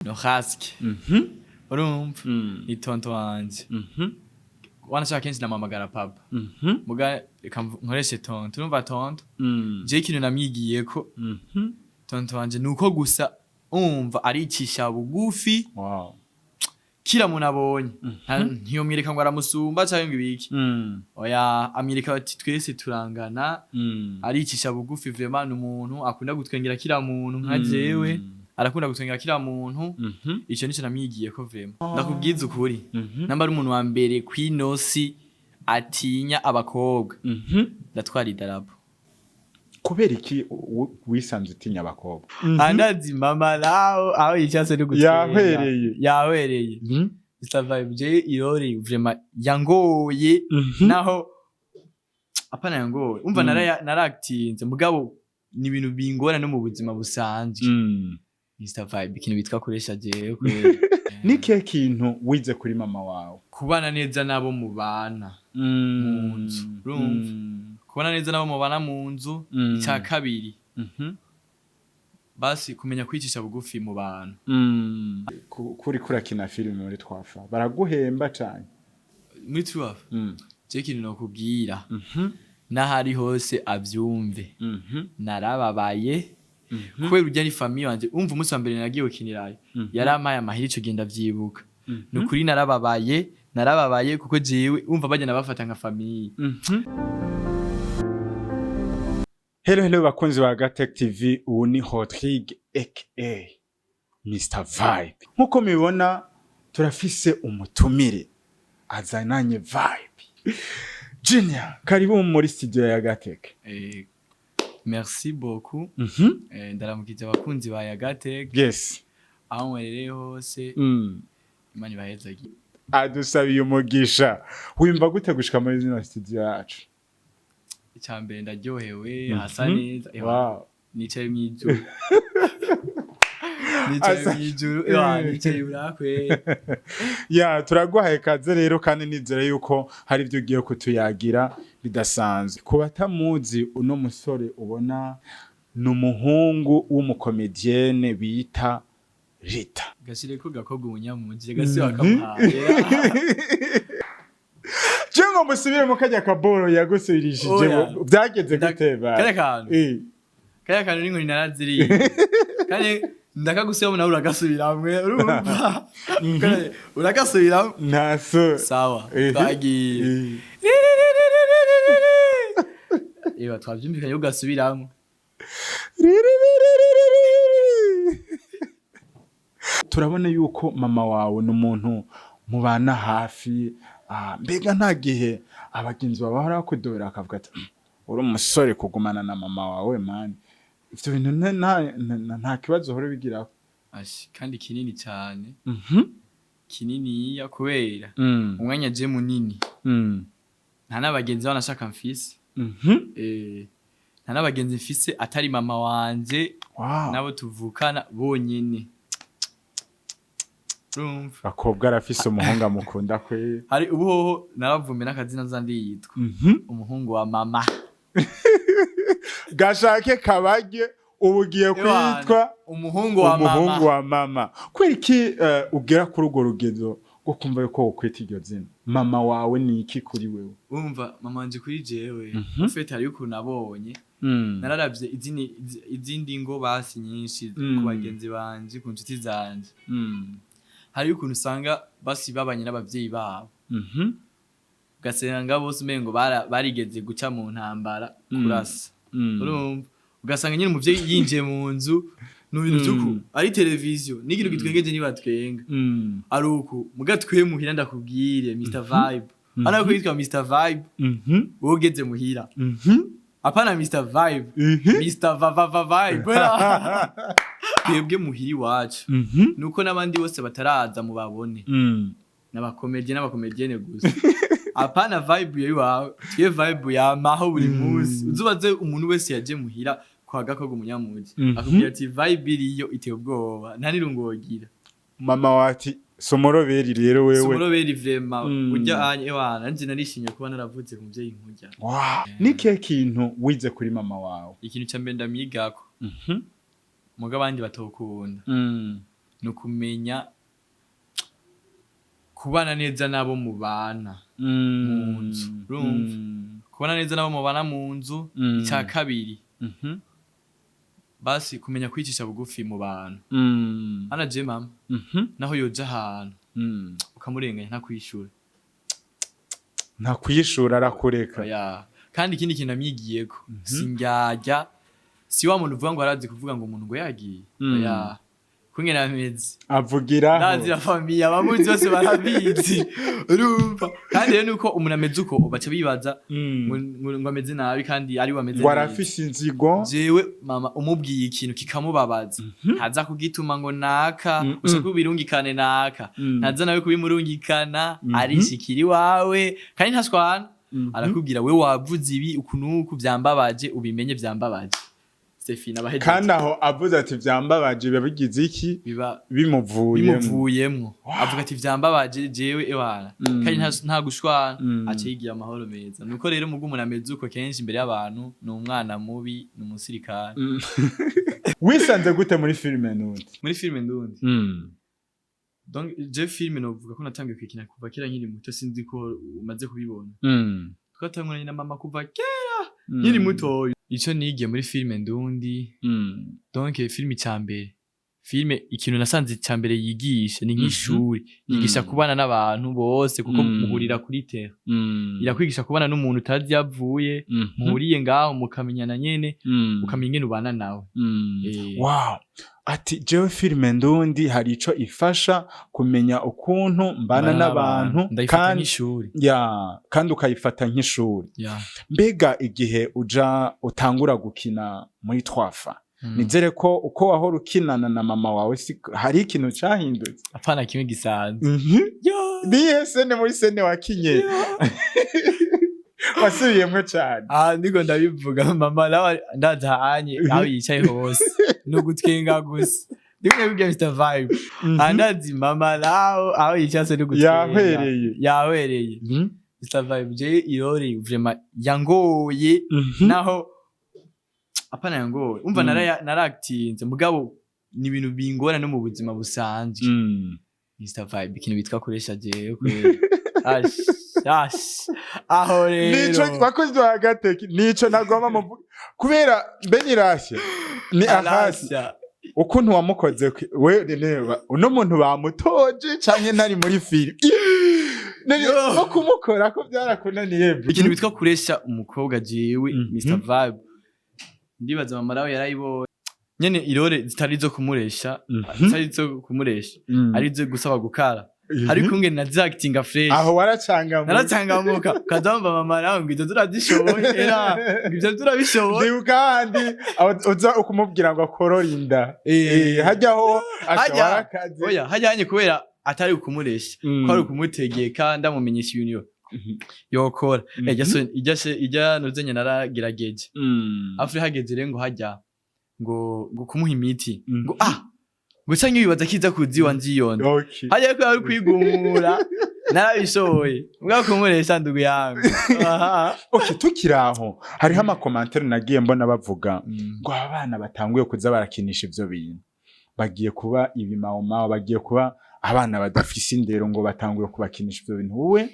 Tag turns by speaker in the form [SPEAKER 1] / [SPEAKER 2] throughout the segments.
[SPEAKER 1] No hasike, urumva, ni tonto wanje. Wanashaka kenshi namamagara papa, muga reka nkoreshe tonto. Urumva tonto, je ikintu namwigiyeko tonto wanje nuko gusa umva aricisha bugufi. Kila muntu abonye ntiyomwereka ngo aramusumba canke ngo ibiki. Oya, amwereka ati twese turangana. Aricisha bugufi vraiment, ni umuntu akunda gutwengera kila muntu nka jewe, arakunda gutwengera kila muntu. Ico nico namwigiyeko vraiment. Ndakubwiza ukuri, namba ari umuntu wa mbere kw'inosi atinya abakobwa, ndatwara idarapo.
[SPEAKER 2] Kubera iki wisanze utinya abakobwa?
[SPEAKER 1] Andazi mama naho aho yicatse no gutwenga.
[SPEAKER 2] Yahwereye.
[SPEAKER 1] Yahwereye. Mr Vibe, je irori vraiment yangoye, naho apana yangoye, umva, naratinze, mugabo ni ibintu bingora no mu buzima busanzwe. Mr Vibe, ikintu bitwa koresha jewe kweri.
[SPEAKER 2] Ni kihe kintu wize kuri mama wawe?
[SPEAKER 1] Kubana neza n'abo mubana mu nzu, urumva, kubana neza n'abo mubana mu nzu. Icya kabiri, basi kumenya kwicisha bugufi mu bantu.
[SPEAKER 2] Kuri kurakina filime muri twafa baraguhemba cane?
[SPEAKER 1] Muri Truaf, je ikintu nokubwira, n'ahari hose avyumve, narababaye kubera urya ni famille wanje. Umva, umunsi wa mbere nagiye gukinirayo yarampaye amahera, ico gihe ndavyibuka. Ni ukuri narababaye, narababaye kuko jewe umva bagenda bafata nka famille.
[SPEAKER 2] Hello hello bakunzi ba Gatech TV, ubu ni Rodrigue aka Mr Vibe. Nkuko mubibona turafise umutumire azananye vibe. Junior, karibu muri studio ya Gatech.
[SPEAKER 1] Merci beaucoup. Ndaramukije abakunzi ba Yagatech aho mwerereye hose. Imana ibahezagire.
[SPEAKER 2] Adusabiye umugisha. Wimva gute gushika muri zino studio yacu?
[SPEAKER 1] Icya mbere ndaryohewe, hasa neza. Ewa, nicaye mw'ijuru, nicaye mw'ijuru, ewa, nicaye urakwe.
[SPEAKER 2] Ya, turaguhaye kaze rero, kandi nizere yuko hari ibyo ugiye kutuyagira bidasanzwe. Ku batamuzi, uno musore ubona ni umuhungu w'umukomedienne bita Rita.
[SPEAKER 1] Gashireko gakobwa umunyamuji gasi wakamuhaye.
[SPEAKER 2] Je ngo musubire mu kajya kaboro yagusubirishije.
[SPEAKER 1] Oya.
[SPEAKER 2] Byageze gute ba?
[SPEAKER 1] Kariya kantu. Kariya kantu n'inkoni naraziriye, kandi ndakagusubiramo, nawe uragasubiramwe, urumva? Uragasubiramwe.
[SPEAKER 2] Ntaso.
[SPEAKER 1] Sawa. Twagiye. Eba, twavyumvikanye ko ugasubiramwo.
[SPEAKER 2] Turabona yuko mama wawe ni umuntu mubana hafi. Mbega nta gihe abagenzi bawe bahora bakudobera bakavuga ati: Uri umusore kugumana na mama wawe mani"? Ivyo bintu nta kibazo uhora ubigirako?
[SPEAKER 1] Ashi, kandi kinini cyane, kininiya, kubera umwanya je munini nta n'abagenzi banashaka mfise. Nta n'abagenzi mfise atari mama wanje nabo tuvukana bonyene, urumva?
[SPEAKER 2] Bakobwa arafise umuhungu amukunda kwe.
[SPEAKER 1] Hari ubuhoho naravume n'akazina nza ndiyitwa umuhungu wa mama.
[SPEAKER 2] Gashake kabage, ubu ugiye
[SPEAKER 1] Ewana,
[SPEAKER 2] kwitwa
[SPEAKER 1] umuhungu wa
[SPEAKER 2] umuhungu
[SPEAKER 1] mama.
[SPEAKER 2] wa mama. Kubera iki ugera kuri urwo rugendo rwo kumva yuko wokwita iryo zina? Mama wawe ni iki kuri wewe?
[SPEAKER 1] Umva, mama wanje kuri jewe, ufite hariyo ukuntu nabonye, nararavye izindi ngo basi nyinshi ku bagenzi banje, ku nshuti zanje, hariyo ukuntu usanga basi babanye n'abavyeyi babo, ugasanga bose umengo barigeze guca mu ntambara, kurasa, urumva, ugasanga nyine umuvyeyi yinjiye mu nzu ni ibintu vy'uku ari televiziyo n'ikintu gitwengeje nibatwenga, ari uku muga twe muhira. Ndakubwire Mr Vibe, hano ko yitwa Mr Vibe, wowe ugeze muhira, apana Mr Vibe, Mr Vavava Vibe. Twebwe muhira iwacu, nuko n'abandi bose bataraza mubabone, n'abakomediye n'abakomedienne gusa, apana vibe yo iwawe. Twe vibe yamaho buri munsi. Uzubaze umuntu wese yaje muhira kwa Gakogo umunyamuji, akubwira ati vibe iriyo iteye ubwoba, nta n'irungu wogira.
[SPEAKER 2] Mama wati somoroberi rero wewe.
[SPEAKER 1] Sumuroberi vraiment. Urya anye, ewana, nanje narishimye kuba naravutse ku muvyeyi nkurya.
[SPEAKER 2] Wow. Ni kihe kintu wize kuri mama wawe?
[SPEAKER 1] Ikintu ca mbere ndamwigako, muga abandi batokunda, Ni ukumenya kubana neza n'abo mubana mu nzu, urumva? Kubana neza n'abo mubana mu nzu. Icya kabiri, basi kumenya kwicisha bugufi mu bantu. Hana je mama, naho yoja ahantu ukamurenganya, ntakwishura.
[SPEAKER 2] Nta kwishura, arakureka.
[SPEAKER 1] Oya. Kandi ikindi kintu namwigiyeko, sindyarya, si wa muntu uvuga ngo arazi kuvuga ngo umuntu ngo yagiye. Oya, kungene ameze,
[SPEAKER 2] avugiraho.
[SPEAKER 1] Ndazi la famille, abamuzi bose barabizi, urumva? Kandi rero nuko umuntu ameze uko, baca bibaza ngo ameze nabi, kandi ari we ameze
[SPEAKER 2] ngo
[SPEAKER 1] neza.
[SPEAKER 2] Arafise inzigo.
[SPEAKER 1] Jewe mama umubwiye ikintu kikamubabaza, ntaza kugituma ngo naka ushaka kubirungikane naka. Ntaza nawe kubimurungikana. Arishikira iwawe kandi ntaswana. Arakubwira: "We wavuze ibi uku nuku, vyambabaje, ubimenye vyambabaje." Stefina abahejeje.
[SPEAKER 2] Kandi aho avuze ati vyambabaje, biba bigize iki?
[SPEAKER 1] Biba
[SPEAKER 2] bimuvuyemo.
[SPEAKER 1] Bimuvuyemwo, avuga ati vyambabaje jewe ewana. Kandi nta gushwana. Aca yigira amahoro meza. Nuko rero mugo umuntu ameze uko, kenshi imbere y'abantu ni umwana mubi, ni umusirikare.
[SPEAKER 2] Wisanze gute muri filime nundi?
[SPEAKER 1] Muri filime ndundi? Donc je filime novuga ko natangiye kwikina kuva kera nkiri muto, sinzi ko umaze kubibona. Twatanguranye na mama kuva kera nkiri mutoyo. Ico nigiye muri filime ndundi, donc filime icambere, filime ikintu nasanze icambere yigisha ni nk'ishuri, yigisha kubana n'abantu bose, kuko muhurira kuri terrain. Irakwigisha kubana n'umuntu utazi yavuye, muhuriye ngaho, mukamenyana nyene, ukamenya ingene ubana nawe.
[SPEAKER 2] Wow, ati jewe filime ndundi hari ico ifasha kumenya ukuntu mbana n'abantu.
[SPEAKER 1] Ndayifata
[SPEAKER 2] kandi
[SPEAKER 1] nk'ishuri.
[SPEAKER 2] Ya, kandi ukayifata nk'ishuri.
[SPEAKER 1] Ya.
[SPEAKER 2] Mbega igihe uja utangura gukina muri twafa, nizere ko uko wahora ukinana na mama wawe si hari ikintu cahindutse?
[SPEAKER 1] Apana, kimwe gisanzwe.
[SPEAKER 2] Nihe scène, muri scène wakinye wasubiyemwo cane?
[SPEAKER 1] Ah, ndiko ndabivuga, mama nawe ndazahanye aho yicaye hose ni ugutwenga gusa. Ndiko ndabibwira Mr Vibe. Ah, ndazi mama nawe aho yicaye hose ni ugutwenga.
[SPEAKER 2] Yahwereye.
[SPEAKER 1] Yahwereye. Mr Vibe, je irore vraiment yangoye. Naho apana yangoye, umva, narakitinze, mugabo ni ibintu bingora no mu buzima busanzwe. Mr Vibe, ikintu bitwa koresha jewe kweli, ash ash, aho
[SPEAKER 2] nico
[SPEAKER 1] rero
[SPEAKER 2] bakozi ba gateki, nico nagomba muvuga kubera benirashye ni ahasi.
[SPEAKER 1] Arasya.
[SPEAKER 2] Ukuntu wamukoze we reba uno muntu bamutoje canke ntari muri film.
[SPEAKER 1] Yo.
[SPEAKER 2] No kumukora ko byarakunaniye bro.
[SPEAKER 1] Ikintu bitwa kuresha umukobwa, jewe Mr Vibe, ndibaza mama nawe yarayibonye nyene, irore zitari izo kumuresha, zitari izo kumuresha, ari izo gusaba gukara. Ariko nge nazactinga fresh.
[SPEAKER 2] Aho waracangamuka.
[SPEAKER 1] Naracangamuka, ukazamva mama nawe ngo ivyo turazishoboye, era ngo ivyo turabishoboye.
[SPEAKER 2] Ndibuka handi aho uza ukumubwira ngo akorore inda. Hajyaho aca warakaze.
[SPEAKER 1] Oya, hajyanye kubera atari ukumuresha, ko ari ukumutegeka, ndamumenyesha ibintu yokora. Ijya ijya nuzenye naragerageje. Afuri hageze rero ngo hajya ngo kumuha imiti, ngo ah, ngo canke wibaza kiza kuziwa nziyonda. Hajya ko ari kwigumura, narabishoboye mbwa kumuresha, ndugu yangu. Aha.
[SPEAKER 2] Okay, tukiri aho, hariho ama commentaires nagiye mbona bavuga ngo aba bana batanguye kuza barakinisha ivyo bintu bagiye kuba ibimawumawu, bagiye kuba abana badafise indero, ngo batanguye kubakinisha ivyo bintu. Wowe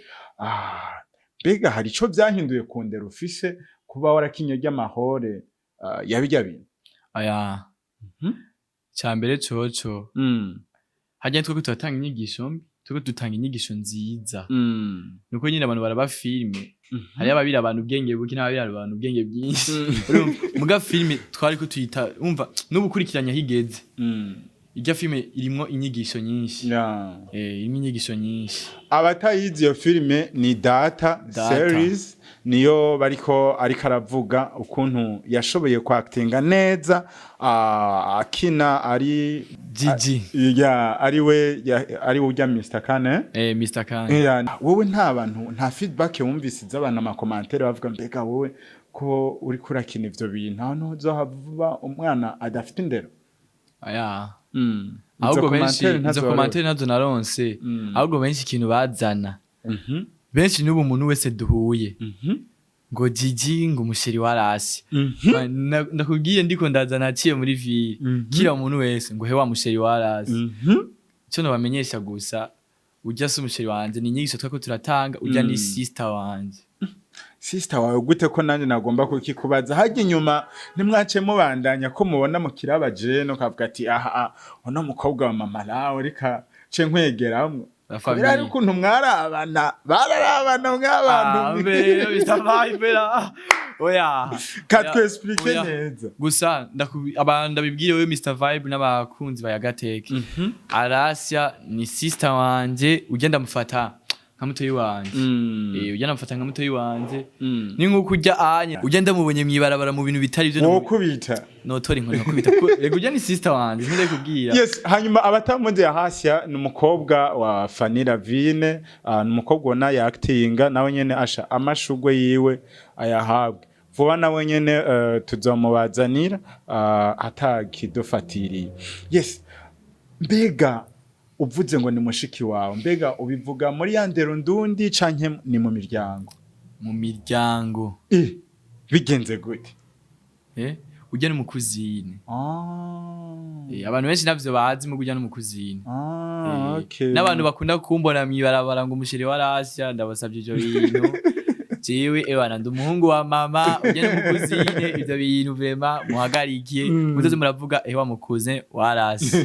[SPEAKER 2] mbega hari ico vyahinduye ku ndero ufise kuba warakinye ry'amahore ya birya bintu?
[SPEAKER 1] Aya, cambere coco, hajya twebwe turatanga inyigisho mbi? Twebwe dutanga inyigisho nziza. Nuko nyine abantu baraba filime, hariyo ababira abantu ubwenge buke n'ababira abantu ubwenge bwinshi. Urumva, muga filime twari ko tuyita, umva, n'ubu ukurikiranya aho igeze, irya filime irimwo inyigisho nyinshi. Irimo inyigisho nyinshi.
[SPEAKER 2] Abatayizi iyo filime ni Data,
[SPEAKER 1] Data.
[SPEAKER 2] series niyo bariko, ariko aravuga ukuntu yashoboye kwactinga neza, akina ari
[SPEAKER 1] Gigi.
[SPEAKER 2] Ya, ari we ari we ujya Mr Kane.
[SPEAKER 1] Mr Kane.
[SPEAKER 2] Ya, wowe nta bantu, nta feedback wumvise z'abantu, ama commentaires bavuga mbega wowe ko uri kurakina ivyo bintu, aho ntuzohava umwana adafite indero?
[SPEAKER 1] Aya.
[SPEAKER 2] Izo
[SPEAKER 1] Ahubwo benshi
[SPEAKER 2] commentaire ntazo
[SPEAKER 1] izo
[SPEAKER 2] waronse?
[SPEAKER 1] commentaires nazo naronse. Ahubwo benshi ikintu bazana, benshi n'ubu umuntu wese duhuye Ngo Gigi, ngo umuchéri warasi. Ndakubwiye, ndiko ndaza naciye muri ville, kila umuntu wese ngo: "He, wa muchéri warasi." Ico nobamenyesha gusa, urya si umuchéri wanje, ni inyigisho twako turatanga. Urya ni sister wanje.
[SPEAKER 2] Sister wawe gute? Ko nanjye nagomba kukikubaza hajya inyuma, ntimwace mubandanya ko mubona mu kiraba jene, ukavuga ati: "Aha, ah, uno mukobwa wa mama nawe reka ce nkwegeramwo."
[SPEAKER 1] La
[SPEAKER 2] Kubera hari
[SPEAKER 1] famille.
[SPEAKER 2] ukuntu mwarabana, bararabana mw'abantu.
[SPEAKER 1] Ah, mbere Mr. Vibe, oya.
[SPEAKER 2] Katwexplique
[SPEAKER 1] Oya.
[SPEAKER 2] neza.
[SPEAKER 1] Gusa abantu ndabibwire, wewe Mr Vibe n'abakunzi ba Yagateke, Arasya ni sister wanje. Ujya ndamufata nka mutoyi wanje. Ujya ndamufata nka mutoyi wanje. Ni nkuko ujya anye, ujya ndamubonye mwibarabara mu bintu bitari byo,
[SPEAKER 2] Wokubita.
[SPEAKER 1] notora inkoni nkakubita. Rego, ujya ni sister wanje, ntinde kubwira.
[SPEAKER 2] Yes, hanyuma abatamuzi, Hasya ni umukobwa wa Fanny Lavine, ni umukobwa ubona yakitinga nawe nyene, asha amashugwe yiwe ayahabwe vuba nawe nyene, tuzomubazanira atakidufatiriye. Yes, mbega uvuze ngo ni mushiki wawe, mbega ubivuga muri ya ndero ndundi canke ni mu miryango?
[SPEAKER 1] Mu miryango.
[SPEAKER 2] Bigenze gute?
[SPEAKER 1] Ujya ni mu cousine. Abantu benshi navyo bazi, mu ujya no mu cousine. N'abantu bakunda kumbona mwibarabara ngo umuchéri wa Rasya, ndabasabye ivyo bintu. Jewe ewana ndi umuhungu wa mama, ujya no mu cousine. Ivyo bintu vraiment muhagarikiye, muzoze muravuga: "Ewa mu cousin wa Rasya."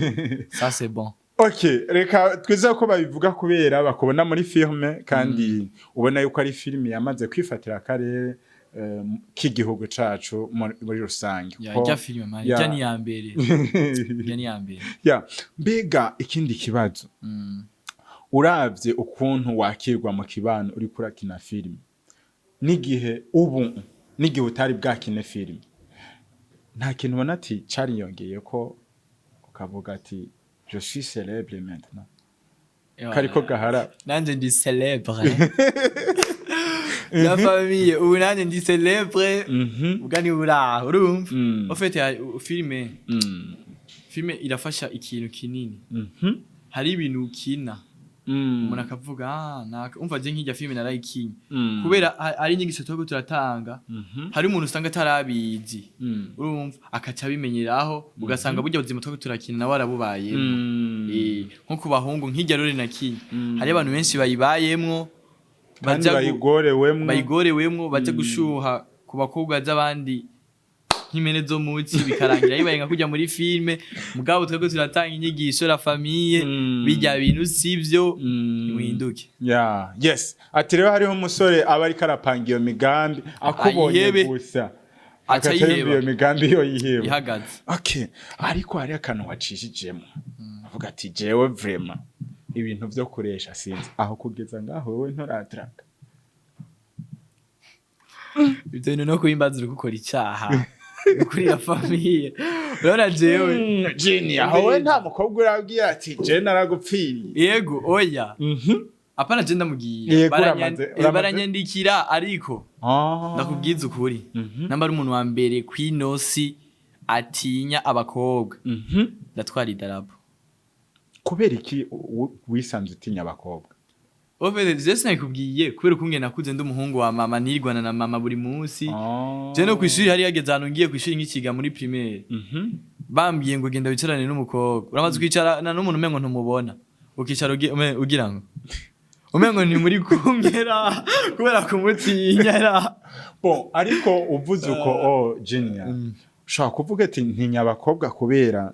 [SPEAKER 1] Ça c'est bon.
[SPEAKER 2] Okay, reka twizere ko babivuga kubera bakubona muri filme, kandi ubona yuko ari filime yamaze kwifatira akarere k'igihugu cacu muri rusange.
[SPEAKER 1] Ya,
[SPEAKER 2] Ko
[SPEAKER 1] ijya filime man, ijya ni ya mbere, ijya ni ya mbere.
[SPEAKER 2] Ya, mbega ikindi kibazo, uravye ukuntu wakirwa mu kibano uriko urakina filime, n'igihe ubu n'igihe utari bwakine filime, nta kintu ubona ati cariyongeye ko ukavuga ati: "Je suis célèbre maintenant"? Kariko gahara.
[SPEAKER 1] Nanje ndi célèbre, la famille, ubu nanje ndi célèbre. Ubwa ni uraho urumva. En fait, filime filime irafasha ikintu kinini. Hari ibintu ukina, umuntu akavuga: "Ah, naka." Umva, je nk'irya filime narayikinye kubera ari inyigisho turiko turatanga. Hari umuntu usanga atarabizi, urumva, akaca abimenyeraho, ugasanga burya buzima turiko turakina nawe arabubayemo. Nko ku bahungu, nk'irya rore nakinye, hari abantu benshi bayibayemwo,
[SPEAKER 2] kandi
[SPEAKER 1] baja
[SPEAKER 2] bayigorewemwo.
[SPEAKER 1] Bayigorewemwo, baja gushuha ku bakobwa z'abandi nk'impene zo muci, bikarangira bibaye nka kujya muri filme. Mugabo twebwe turatanga inyigisho, la famille, bijya bintu sivyo, nimuhinduke.
[SPEAKER 2] Ya, yes, ati rero hariho umusore aba ariko arapanga iyo migambi, akubonye
[SPEAKER 1] Ayihebe.
[SPEAKER 2] gusa
[SPEAKER 1] Aca
[SPEAKER 2] agaca yumva
[SPEAKER 1] ayiheba.
[SPEAKER 2] iyo migambi yo yiheba.
[SPEAKER 1] Ihagaze.
[SPEAKER 2] Okay, ariko hari akantu wacishijemo avuga ati: "Jewe vraiment ibintu vyo kuresha sinzi aho kugeza ngaho." Wewe nturadraga?
[SPEAKER 1] Ibyo bintu no kuhimbaza, uri gukora icyaha kuri la famille. Urabona jewe,
[SPEAKER 2] Jini, aho we nta mukobwa urabwira ati: "Je naragupfiriye"?
[SPEAKER 1] Yego, oya. Apana, je ndamubwira.
[SPEAKER 2] Yego, uramaze.
[SPEAKER 1] Baranyandikira, ariko ndakubwiza ukuri, namba ari umuntu wa mbere kw'inosi atinya abakobwa, ndatwara idarapo.
[SPEAKER 2] Kubera iki wisanze utinya abakobwa?
[SPEAKER 1] Au fait, je sinabikubwiye kubera ukungene nakuze ndi umuhungu wa mama, nirwana na mama buri munsi. Je no kw'ishuri, hari hageze ahantu ngiye kw'ishuri nkikiga muri primaire, bambwiye ngo: "Genda wicarane n'umukobwa." Uramaze kwicarana n'umuntu umengo ntumubona, ukicara ugira ngo umengo ni muri kumwera kubera kumutinya ra.
[SPEAKER 2] Bon, ariko uvuze uko, oh Junior, ushobora kuvuga ati: "Ntinya abakobwa kubera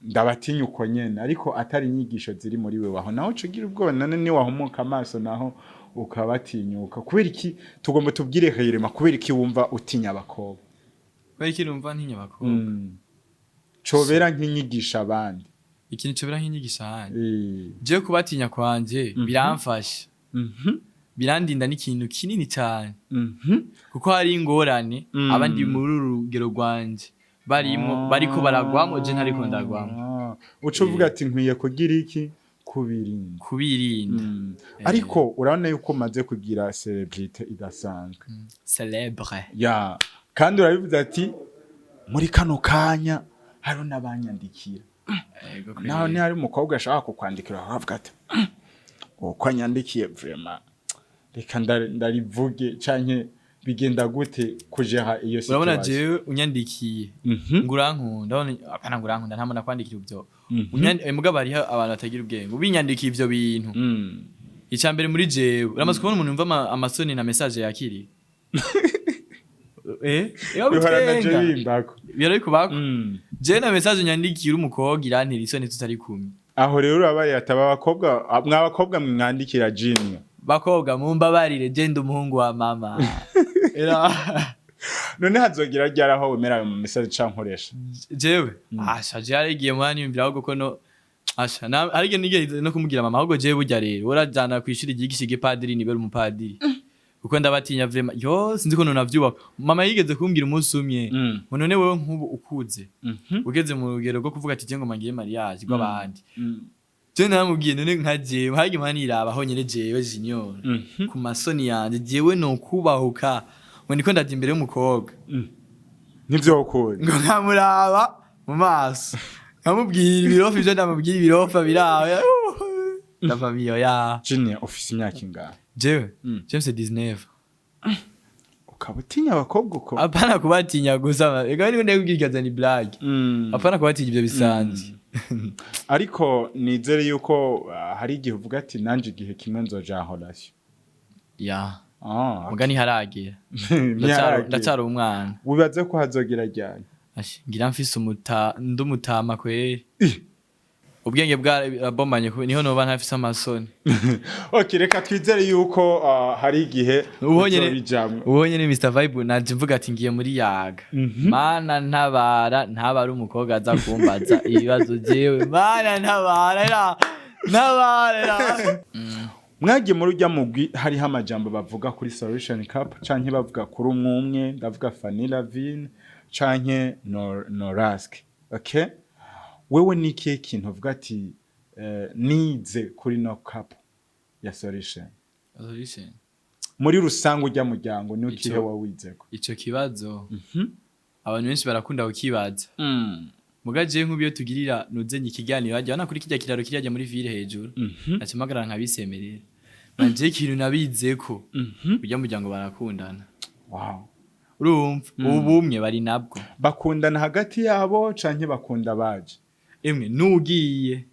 [SPEAKER 2] ndabatinya uko nyene," ariko atari inyigisho ziri muri wewe. Aho naho uca ugira ubwoba none niwahumuka amaso naho ukabatinyuka. Kubera iki? Tugomba tubwire Kayirema kubera iki wumva utinya abakobwa.
[SPEAKER 1] Kubera iki numva ntinya abakobwa?
[SPEAKER 2] Cobera nk'inyigisha abandi.
[SPEAKER 1] Ikintu cobera nk'inyigisha ahandi, jewe kubatinya kwanje biramfasha, birandinda n'ikintu kinini cyane, kuko hari ingorane abandi muri uru rugero rwanje barimo, bariko baragwamo, je ntariko ndagwamo.
[SPEAKER 2] Ah, uca uvuga ati: "Nkwiye kugira iki? Kubirinda."
[SPEAKER 1] Kubirinda.
[SPEAKER 2] Ariko urabona yuko umaze kugira célébrité idasanzwe.
[SPEAKER 1] Célèbre.
[SPEAKER 2] Ya, kandi urabivuze ati: "Muri kano kanya hariho n'abanyandikira."
[SPEAKER 1] Yego.
[SPEAKER 2] Naho ntihari umukobwa ashaka kukwandikira, akavuga ati: "Uko anyandikiye vraiment Reka ndarivuge canke bigenda gute kujera iyo
[SPEAKER 1] Urabona,
[SPEAKER 2] situation?
[SPEAKER 1] jewe unyandikiye ngo urankunda, urabona, apana ngo urankunda, nta muntu akwandikira ivyo. Mugabo hariho abantu batagira ubwenge, ubinyandikiye ivyo bintu, icya mbere muri jewe, uramaze kubona umuntu yumva amasoni na message yakiriye, iyo
[SPEAKER 2] Bihora na je
[SPEAKER 1] bitwenga.
[SPEAKER 2] bimbako.
[SPEAKER 1] Birari kubako. Jewe na message unyandikiye uri umukobwa irantera isoni tutari kumwe.
[SPEAKER 2] Aho rero urabaye ataba abakobwa, mwa bakobwa mwandikira Junior.
[SPEAKER 1] Bakobwa, mumbabarire, je ndi umuhungu wa mama. Era
[SPEAKER 2] None hazogira ryari aho wemera ayo message canke nkoresha?
[SPEAKER 1] Jewe asha, je harigiye mwaniyumvira ahubwo ko no asha harigihe nigeze no kumubwira mama, ahubwo jewe burya rero urajana kw'ishuri ryigisha igipadiri, nibera umupadiri, kuko ndabatinya vraiment. Yo, sinzi ko navyubaka. Mama yigeze kumbwira umunsi umwe ngo none wewe nk'ubu ukuze, ugeze mu rugero rwo kuvuga ati je ngoma ngiye mariage rw'abandi. Je naramubwiye, none nka jewe harigihe mwaniraba honyene, jewe Junior, ku masoni yanje, jewe no kubahuka ngo niko ndaja imbere y'umukobwa
[SPEAKER 2] Ntivyokunda.
[SPEAKER 1] ngo nkamuraba mu maso, nkamubwira ibirofa ivyo ndamubwira, ibirofa birawe, ndava ya.
[SPEAKER 2] Junior, ufise imyaka ingahe?
[SPEAKER 1] Jewe James, 19.
[SPEAKER 2] Ukaba utinya abakobwa uko?
[SPEAKER 1] Apana kubatinya gusa, ega niko ndakubwira ni blague. Apana kubatinya, ivyo bisanzwe.
[SPEAKER 2] Ariko nizere yuko hari igihe uvuga ati nanje igihe kimwe nzoja en relation.
[SPEAKER 1] Ya.
[SPEAKER 2] Ah.
[SPEAKER 1] Muga ntiharagera.
[SPEAKER 2] Ntiharagera.
[SPEAKER 1] Ndacyari umwana.
[SPEAKER 2] Wibaze ko hazogera ryari?
[SPEAKER 1] Ashi, ngira mfise umuta ndumutama kweri, ubwenge bwarabomanye, niho noba ntafise amasoni.
[SPEAKER 2] Okay, reka twizere yuko hari igihe
[SPEAKER 1] Ubu nyene
[SPEAKER 2] uzobijamwo.
[SPEAKER 1] Ubu nyene Mr Vibe naje mvuga ati ngiye muri yaga. Mana ntabara, ntabara umukobwa aza kumbaza ibibazo jewe. Mana ntabara, era ntabara era.
[SPEAKER 2] Mwagiye muri ujya mugwi, hariho amajambo bavuga kuri Solution Cup canke bavuga kuri umwe umwe, ndavuga Fanny Lavine canke Norask. Okay, wewe ni ikihe kintu uvuga ati nize kuri no cup ya Solution?
[SPEAKER 1] Solution.
[SPEAKER 2] Muri rusange ujya muryango ni ikihe wowe wizeko?
[SPEAKER 1] Ico kibazo abantu benshi barakunda kukibaza. Muga jewe nk'ubu iyo tugirira nuzenye ikiganiro hajya wana kuri kijya kiraro kirajya muri ville hejuru, nacimagarara nkabisemerera nanje ikintu nabizeko, ujya muryango barakundana. Urumva, ubumwe bari nabwo.
[SPEAKER 2] Bakundana hagati yabo canke bakunda baje?
[SPEAKER 1] Emwe, nugiye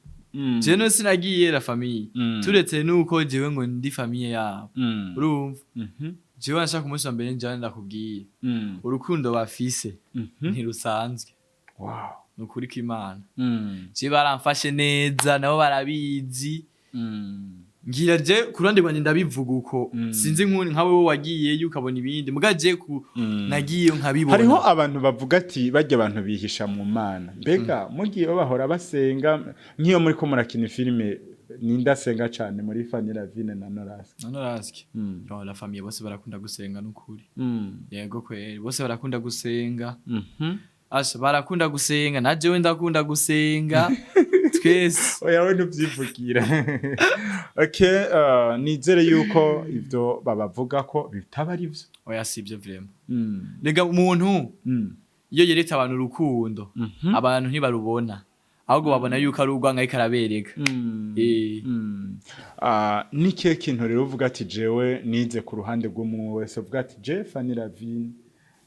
[SPEAKER 1] jewe no sinagiye la famille, turetse nuko jewe ngo ndi famille yabo, urumva, jewe nashaka umunsi wa mbere njane ndakubwiye, urukundo bafise ntirusanzwe. Ni ukuri kw'Imana. Jewe baramfashe neza, nabo barabizi. Ngira je ku ruhande rwanjye ndabivuga uko. Sinzi nka wewe wagiyeyo ukabona ibindi, muga je ku nagiyeyo nkabibona.
[SPEAKER 2] Hariho abantu bavuga ati barya abantu bihisha mu Mana. Mbega mugiye bahora basenga? Nk'iyo muri ko murakina filime, ninde asenga cane muri Fanny Lavine na Norask?
[SPEAKER 1] None Raski. Yo, la famille bose barakunda gusenga nukuri. Yego kweri, bose barakunda gusenga. Asha, barakunda gusenga, na jewe ndakunda gusenga, twese.
[SPEAKER 2] Oya, we ntuvyivugira. Okay, nizere yuko ivyo babavuga ko bitaba ari vyo.
[SPEAKER 1] Oya, sivyo vraiment. Rega umuntu iyo yeretse abantu urukundo, abantu ntibarubona, ahubwo babona yuko ari urwango ariko arabereka.
[SPEAKER 2] Ah, ni kihe kintu rero uvuga ati jewe nize ku ruhande rw'umwe wese, uvuga ati je Fanny Lavine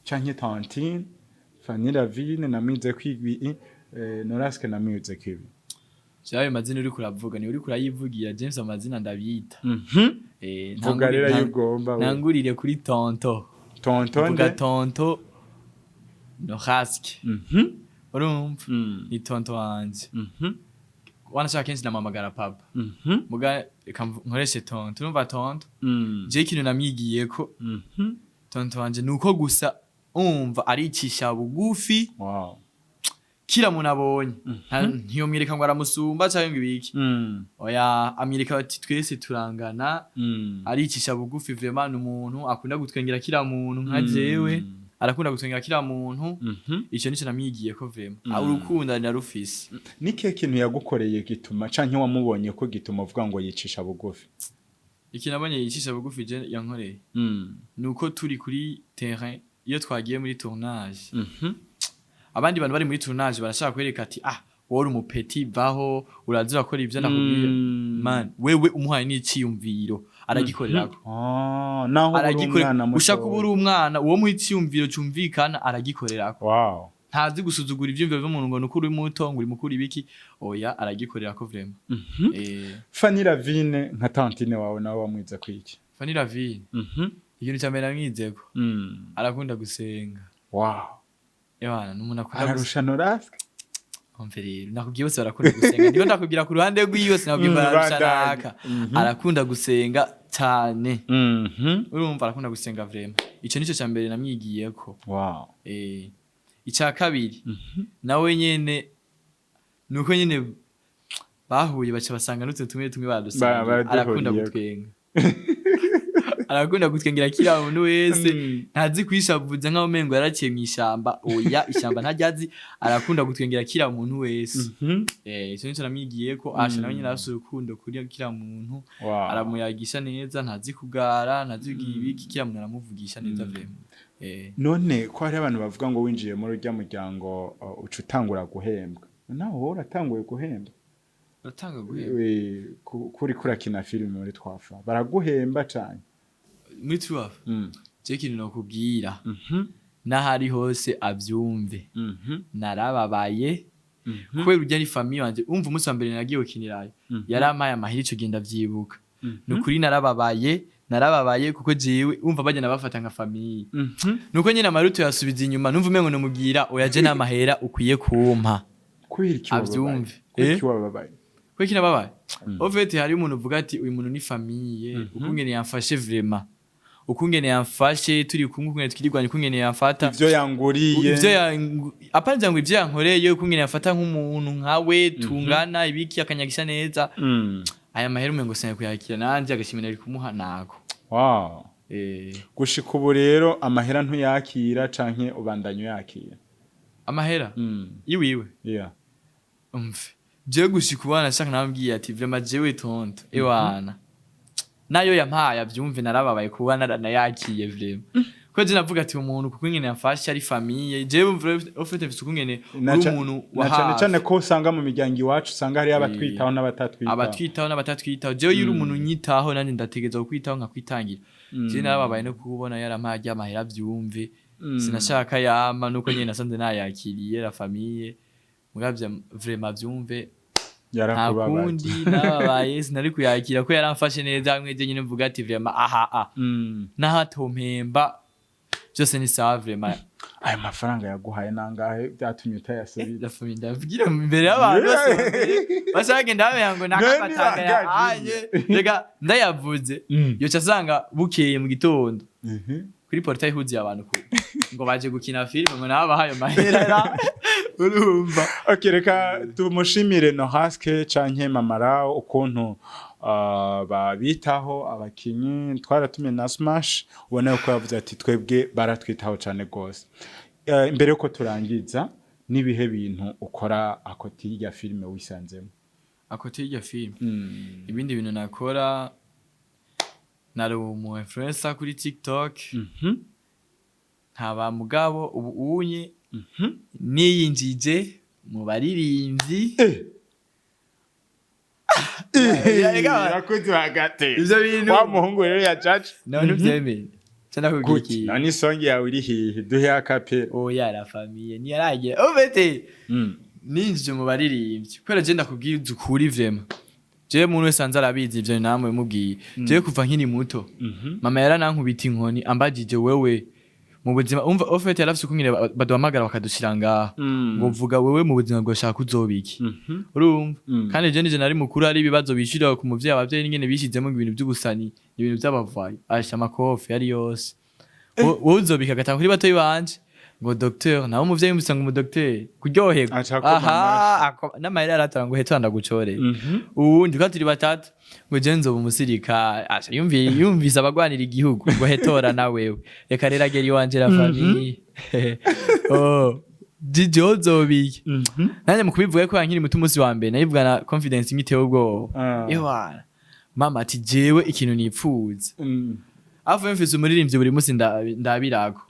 [SPEAKER 2] canke Tantine Fanny Lavine namwize kwibi, Noraske namwize kwibi?
[SPEAKER 1] Jewe ayo mazina uriko uravuga ni uriko urayivugira, James, amazina ndabita.
[SPEAKER 2] Vuga rero ayo ugomba we.
[SPEAKER 1] Ntangurire kuri tonto.
[SPEAKER 2] Tonton
[SPEAKER 1] Vuga.
[SPEAKER 2] Nde?
[SPEAKER 1] Tonto Noraske. Urumva, ni tonto wanje. Wanashaka kenshi namamagara papa, muga reka nkoreshe tonto. Urumva, tonto, je ikintu namwigiyeko, tonto wanje, nuko gusa umva aricisha bugufi. Kila muntu abonye ntiyomwereka ngo aramusumba canke ngo ibiki. Oya, amwereka ati twese turangana. Aricisha bugufi vraiment, ni umuntu akunda gutwengera kila muntu. Nka jewe arakunda gutwengera kila muntu. Ico nico namwigiyeko vraiment. Urukundo narufise.
[SPEAKER 2] Ni kihe kintu yagukoreye gituma canke wamubonye ko gituma uvuga ngo yicisha bugufi?
[SPEAKER 1] Ikintu nabonye yicisha bugufi je yankoreye, nuko turi kuri terrain, iyo twagiye muri tournage, abandi bantu bari muri tournage barashaka kwereka ati ah, wowe uri umupeti, vaho, uraza urakora ivyo nakubwiye. Man, wewe umuhaye n'iciyumviro. Aragikorerako.
[SPEAKER 2] Ah, naho uri
[SPEAKER 1] Aragikorera.
[SPEAKER 2] umwana muto.
[SPEAKER 1] Ushaka uba uri umwana, uwo muha iciyumviro cumvikana, aragikorerako. Ntazi gusuzugura ivyiyumviro vy'umuntu ngo nuko uri muto, ngo uri mukuru ibiki. Oya, aragikorerako vraiment.
[SPEAKER 2] Fanny Lavine nka tantine wawe nawe wamwiza kwiki?
[SPEAKER 1] Fanny Lavine, ikintu ca mbere namwizeko, arakunda gusenga. Ewana, n'umuntu akunda gusenga.
[SPEAKER 2] Ararusha Noraske?
[SPEAKER 1] Umve rero, nakubwiye bose barakunda gusenga. Ndiko ndakubwira ku ruhande rw'iwe, sinakubwiye ngo ararusha
[SPEAKER 2] Bandanye.
[SPEAKER 1] naka. Arakunda gusenga cane. Urumva, arakunda gusenga vraiment. Ico nico ca mbere namwigiyeko. Ica kabiri, nawe nyene nuko nyene bahuye, baca basanga n'utuntu tumwe tumwe baradusangira.
[SPEAKER 2] Baraduhuriyeko.
[SPEAKER 1] Arakunda gutwenga, arakunda gutwengera kiriya muntu wese. Ntazi kwishavuza nk'aho umengo yaraciye mw'ishamba. Oya, ishamba ntaryazi. Arakunda gutwengera kiriya muntu wese. Ico nico namwigiyeko. Asha, nawe nyene arafise urukundo kuri kiriya muntu. Aramuyagisha neza, ntazi kugara, ntazi kugira ibiki. Kiriya muntu aramuvugisha neza vraiment.
[SPEAKER 2] None ko hari abantu bavuga ngo winjiye muri urya muryango, uca utangura guhembwa, nawe wowe uratanguye guhembwa?
[SPEAKER 1] Uratanga guhembwa?
[SPEAKER 2] Kuri kurakina filime muri twafa baraguhemba cane?
[SPEAKER 1] Muri Truaf, je ikintu nokubwira, n'ahari hose avyumve, narababaye kubera urya ni famille wanje. Umva, umunsi wa mbere nagiye gukinirayo, yarampaye amahera. Ico gihe ndavyibuka. Ni ukuri narababaye, narababaye kuko jewe umva bagenda bafata nka famille. Nuko nyine amaruto yasubiza inyuma, numva umengo nomubwira oya, je n'amahera ukwiye kumpa.
[SPEAKER 2] Kubera iki wababaye?
[SPEAKER 1] Avyumve.
[SPEAKER 2] Kubera
[SPEAKER 1] Eh?
[SPEAKER 2] iki wababaye?
[SPEAKER 1] Kubera iki nababaye? En fait, hari umuntu uvuga ati uyu muntu ni famille, ukungene yamfashe vraiment, ukungene yamfashe turi kumwe, ukungene twirirwanye, ukungene yamfata,
[SPEAKER 2] ivyo yanguriye.
[SPEAKER 1] Ivyo apana ngo ivyo yankoreye, ukungene yamfata nk'umuntu nkawe tungana ibiki, akanyagisha neza. Aya mahera umengo sinari kuyakira nanje, agashimira ari kumuha nako.
[SPEAKER 2] Gushika ubu rero amahera ntuyakira canke ubandanya uyakira?
[SPEAKER 1] Amahera iwiwe?
[SPEAKER 2] Yeah.
[SPEAKER 1] Umve, jewe gushika ubu nashaka nambwiye ati vraiment jewe tonto, ewana, nayo yampaye avyumve, narababaye kuba naranayakiye vraiment, ko je navuga ati umuntu kuko ingene yamfashe ari famille. Jewe ufite mfise ukungene
[SPEAKER 2] Na
[SPEAKER 1] uri umuntu wa
[SPEAKER 2] na cane
[SPEAKER 1] hafi.
[SPEAKER 2] cane ko usanga mu miryango iwacu usanga hariyo abatwitaho n'abatatwitaho.
[SPEAKER 1] Abatwitaho n'abatatwitaho. Jewe iyo uri umuntu unyitaho, nanjye ndategereza kukwitaho nkakwitangira. Jewe narababaye no kubona yarampaye arya mahera, avyumve. Sinashaka yama, nuko nyene nasanze nayakiriye la famille. Mugavye vraiment avyumve, nta
[SPEAKER 2] Yarakubabaje.
[SPEAKER 1] kundi, nababaye, sinari kuyakira ko yaramfashe neza. Hamwe je nyene mvuga ati vraiment aha a naho atompemba byose ni sawa vraiment.
[SPEAKER 2] Ayo mafaranga yaguhaye nangahe byatumye utayasubiza?
[SPEAKER 1] La famille, ndavugira imbere y'abantu bose, bose bagenda bamenya ngo nakamatanga yahaye. Reka ndayavuze, yoca asanga bukeye mu gitondo kuri portail huzuye abantu ku ngo baje gukina filime, ngo nabo bahaye mahera, urumva.
[SPEAKER 2] Okay, reka tumushimire Nohaske canke Mamarao ukuntu babitaho abakinyi. Twaratumye na Smash, ubona yuko yavuze ati twebwe baratwitaho cane gose. Imbere yuko turangiza, n'ibihe bintu ukora à côté y'irya filime wisanzemo?
[SPEAKER 1] À côté y'iryo filime, ibindi bintu nakora, nari umu influencer kuri TikTok. Nkaba mugabo ubu unye niyinjije mu baririmbyi.
[SPEAKER 2] Yakoze hagati.
[SPEAKER 1] Ivyo bintu
[SPEAKER 2] wa muhungu rero ya judge.
[SPEAKER 1] None uvyemeye ca ndakubwira
[SPEAKER 2] Gute?
[SPEAKER 1] iki?
[SPEAKER 2] None isongi yawe iri hihe? Duhe a cappella.
[SPEAKER 1] Oya, la famille ntiyaragira. Au fait, ninjije mu baririmbyi kubera je ndakubwiza ukuri vraiment, jewe umuntu wese anzi arabizi ivyo namwe mubwiye. Jewe kuva nkiri muto, mama yaranankubita inkoni ambajije wewe mu buzima. Umva, au fait yarafise ukungene baduhamagara bakadushira ngaha ngo vuga wewe mu buzima bwawe ushaka uzoba iki, urumva. Kandi je nije nari mukuru, ari ibibazo bishirira ku muvyeyi, abavyeyi n'ingene bishizemo ibintu vy'ubusani, ibintu vy'abavayi, asha amakofi yari yose. Wowe uzobika gatanu kuri batoyi banje ngo docteur, nawe umuvyeyi yumvise ngo umudocteur, kuryoherwa.
[SPEAKER 2] Aca akoma.
[SPEAKER 1] Aha, n'amahera yaratanga ngo heto ndagucorere. Uwundi ko turi batatu ngo je nzoba umusirikare, asha yumvise abagwanira igihugu ngo hetora na wewe. Reka rero agera iwanje, la famille, oh Didi uzobiye. Nanjye mu kubivuga ko nkiri muto, umunsi wa mbere nayivuga na confidence imwe iteye ubwoba. Ewana, mama ati jewe ikintu nipfuza, avuye mfise umuririmbyi buri munsi ndabirako.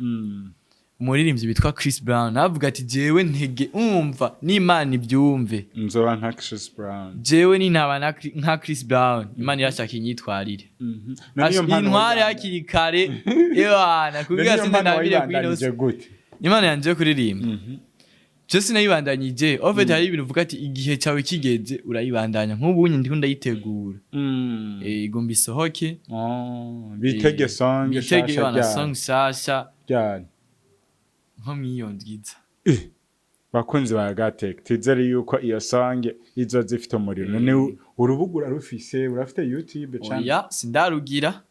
[SPEAKER 1] Umuririmbyi witwa Chris Brown avuga ati: "Jewe ntege umva n'Imana ibyumve."
[SPEAKER 2] Nzoba nka Chris Brown.
[SPEAKER 1] Jewe nintaba nka Chris Brown, Imana irashaka inyitwarire.
[SPEAKER 2] None iyo mpano
[SPEAKER 1] Intware hakiri kare, ewana
[SPEAKER 2] None
[SPEAKER 1] kugira
[SPEAKER 2] iyo
[SPEAKER 1] sinze
[SPEAKER 2] mpano
[SPEAKER 1] ntabire
[SPEAKER 2] wayibandanije
[SPEAKER 1] kwino.
[SPEAKER 2] gute?
[SPEAKER 1] Imana yanje yo kuririmba, je sinayibandanyije. En fait, hari ibintu uvuga ati igihe cyawe kigeze urayibandanya. Nk'ubu ndiko ndayitegura. Igomba isohoke.
[SPEAKER 2] Oh, bitege song
[SPEAKER 1] Bitege
[SPEAKER 2] shasha
[SPEAKER 1] ewana
[SPEAKER 2] ryari?
[SPEAKER 1] Song shasha.
[SPEAKER 2] Ryari?
[SPEAKER 1] Nko mw'iyo ndwiza.
[SPEAKER 2] Bakunzi ba Gatech, twizere yuko iyo song izoza ifite umuriro. None urubuga urarufise? Urafite YouTube channel?
[SPEAKER 1] Oya, sindarugira.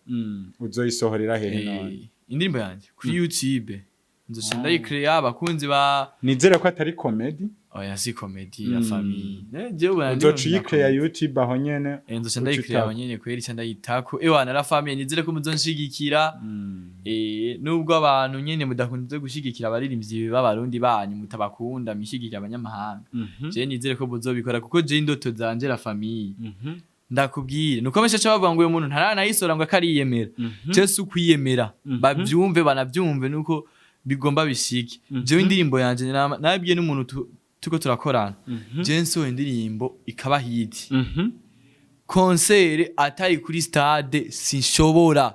[SPEAKER 2] Uzoyisohorera hehe none?
[SPEAKER 1] Indirimbo yanjye kuri YouTube nzoca ndayikreya, abakunzi ba
[SPEAKER 2] Nizere ko atari comedy.
[SPEAKER 1] Oya, si comedy ya famille. Jewe ubona
[SPEAKER 2] Uzoca
[SPEAKER 1] ndi
[SPEAKER 2] uyikreya YouTube aho nyene?
[SPEAKER 1] Nzoca ndayikreya aho nyene kweri, ca ndayitako. Ewana la famille, nizere ko muzonshigikira. Nubwo abantu nyene mudakunze gushigikira abaririmbyi b'Abarundi banyu, mutabakunda, mishigikira abanyamahanga. Je nizere ko muzobikora, kuko je indoto zanje, la famille, ndakubwire nuko benshi baca bavuga ngo uyu muntu ntaranayisora, ngo akariyemera. Je si ukwiyemera, bavyumve banavyumve nuko bigomba bishike. Jewe indirimbo yanje nabwiye n'umuntu turiko turakorana, je nsohoye indirimbo ikaba hit, concert atari kuri stade sinshobora.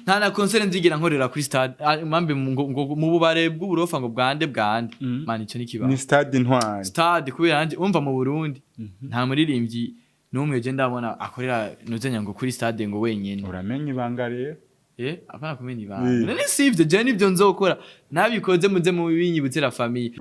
[SPEAKER 1] Nta na concert nzigera nkorera kuri stade. Ah, mambe ngo mu bubare bw'uburofa, ngo bwande bwande. Man, ico ni kibaho.
[SPEAKER 2] Ni stade Intwari.
[SPEAKER 1] Stade, kubera nanje umva mu Burundi nta muririmbyi n'umwe je ndabona akorera nuzenya ngo kuri stade ngo wenyene.
[SPEAKER 2] Uramenye ibanga rero.
[SPEAKER 1] Apana kumenya ibanga. None sivyo, je nivyo nzokora. Nabikoze muze mu binyibutse, la famille.